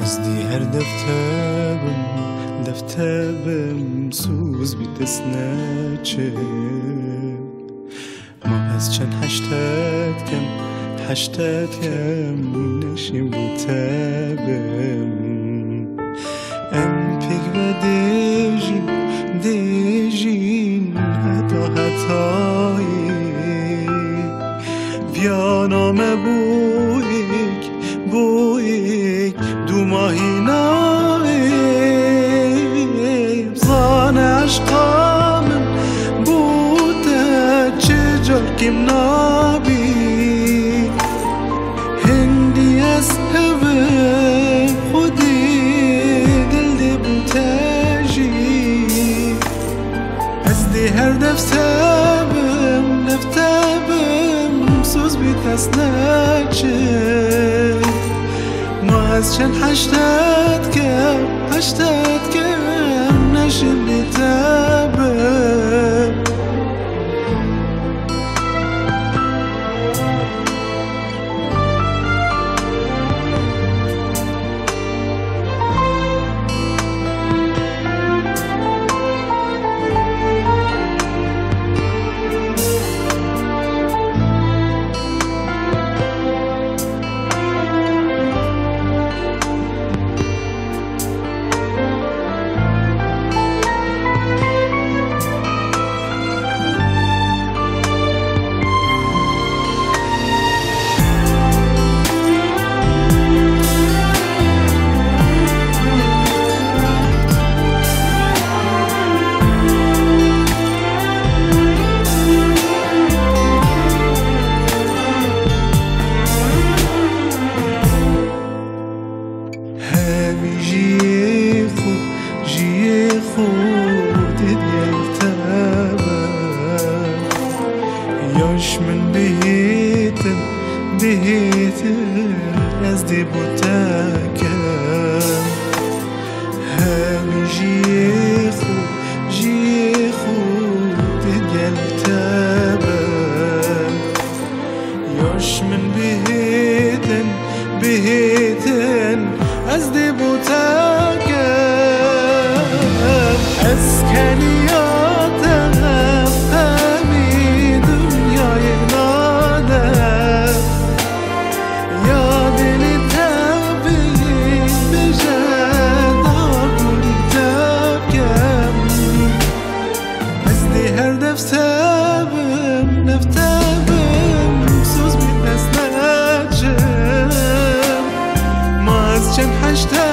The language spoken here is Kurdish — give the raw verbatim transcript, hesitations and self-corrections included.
Ez dî her defte bim, defte bim, soz bî dest neçim. Ma ez çend heştet kem, heştet kem, neşim bî te bim. Em pêk ve dêjin, dêjin heta hetayî. Viyana me bûyik, bûyik dûmahî nayê. Zane eşqa min bû te çi car kêm nabî. Hindî ez hevim xwedî dil dê bû te jî. Ez dê her defte bim, defte bim, soz bî dest neçim. Ma ez çend heştet kem, heştet kem, neşim bî te bim. Hemî jiyê xwe, jiyê xwe digel te be. Yaş min bihêtin, bihêtin, ez dê bo te kem. Hemî jiyê xwe, jiyê xwe digel te be. Yaş min bihêtin, bihêtin, ez dê bo te kem. Ez keniya te hemî dinyayê nade. Ya dilê te bî, bêje da bûrî te kem. Ez dê her defte bim, defte bim, soz bî dest neçim. Ma ez çend heşte